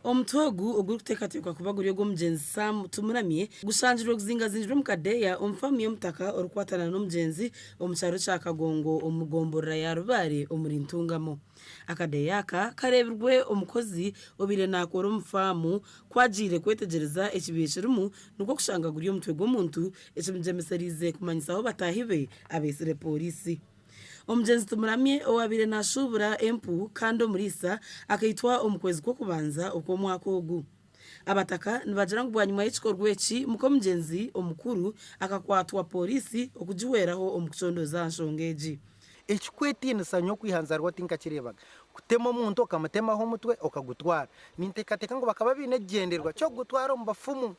Omutwe ogu ogurikuteekateekwa kuba guri ogw'omugyenzi Sam Tumuramye gushangirwe guzingazingirwe omu kadeeya omu faamu y'omutaka orikwatana n'omugyenzi omu kyaro kya Kagongo omu gomborora ya Rubare omuri Ntungamo. Akadeeya aka kareebirwe omukozi obaire naakora omu faamu ku agiire kwetegyereza ekibaire kirimu nikwo kushanga guri omutwe gw'omuntu ekimugyemesereize kumanyisaho bataahi be abeetsire pooriisi. Omugyenzi Tumuramye owaabaire naashuubura empu kandi omuriisa akaitwa omu kwezi kw'okubanza okw'omwaka ogu. Abataka nibagira ngu bwanyima y'ekikorwa eki, muk'omugyenzi omukuru akakwatwa pooriisi okugihweraho omu kucondooza aha nshonga egi. Ekikwetiinisa nyowe okwiha nzaarwa tinkakireebaga, kutema omuntu okamutemaho omutwe okagutwara. Ninteekateeka ngu bakaba baine ekigyendererwa ky'okugutwara omu bafumu.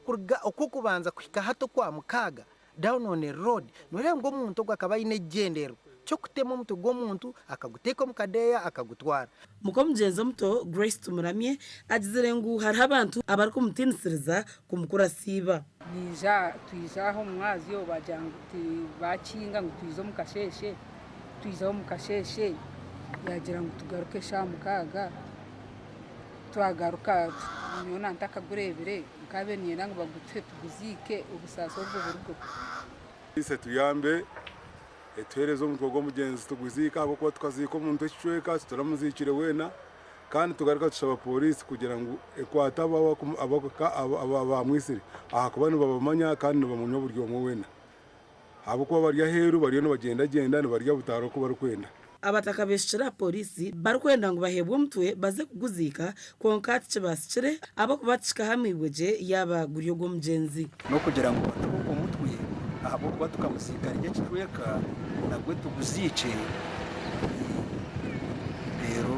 Kuruga okw'okubanza kuhika hati Okwamukaaga, down on a road, nooreeba ngu omuntu ogwo akaba aine ekigyendererwa ky'okutema omutwe gw'omuntu akaguteeka omu kadeeya akagutwara. Muk'omugyenzi omuto, Grace Tumuramye, agizire ngu hariho abantu abarikumutiinisiriza kumukurasa iba. Naija twija aha omu mwazyo bagira ngu bakinga ngu twije omu kasheeshe, twijaho omu kasheeshe yaagira ngu tugaruke eshaaha mukaaga. Twagaruka nyowe na ntakagureebire nkaabaire niinyenda ngu bagutuhe tuguziike obusaasi obwo burugeho. Poliisi etuyambe etuheereze omutwe gw'omugyenzi tuguziike ahabw'okuba tukaziika omuntu ekicweka tituramuziikire weena kandi tugaruka tushaba pooriisi kugira ngu ekwate abo abaamwitsire ahakuba nibabamanya kandi nibamanya buri omwe weena. Ahabw'okuba bari aheeru bariyo nibagyendagyenda nibarya butaara oku barikwenda. Abataka beeshukire aha pooriisi barikwenda ngu baheebwe omutwe baze kuguziika kwonka tikibaasikire ahabw'okuba tikikahamiibwe gye yaaba guri ogw'omugyenzi. N'okugira ngu batuhe ogwo mutwe ahabw'okuba tukamuziika ari ekicweka nagwo tuguziikye reero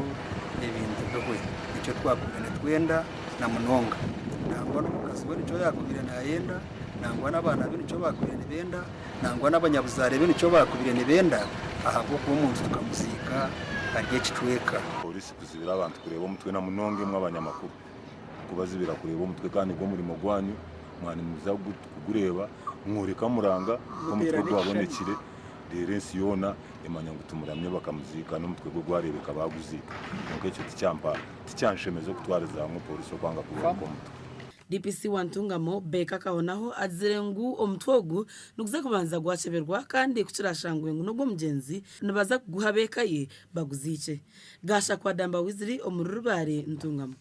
ebintu bihwe. Nikyo twakubaire nitwenda na munonga. Nangwa n'omukazi we nikyo yaakubaire naayenda. Nangwa n'abaana be nikyo baakubaire nibenda, nangwa n'abanyabuzaare be nikyo baakubaire nibenda, ahabw'okuba omuntu tukamuziika ari ekicweka. Pooriisi kuzibira abantu kureeba omutwe na munonga imwe abanyamakuru kubazibira kureeba omutwe kandi nigwo murimo gwanyu mwaba nimuza kugureeba mworeka muranga ku omutwe gwabonekire reero ensi yoona emanya ngu Tumuramye bakamuziika n'omutwe gwe gwareebeka baaguziika kwonka ekyo tikyanshemeza okutwariza hamwe pooriisi okwanga kureebeka omutwe. DPC wa Ntungamo, Baker Kahonaho agizire ngu omutwe ogu niguza kubanza gwakyeberwa kandi ku kirashangwe ngu n'ogw'omugyenzi nibaza kuguha ab'eka ye baguziikye. Gashakwa Damba Wiziri omuri Rubare, Ntungamo.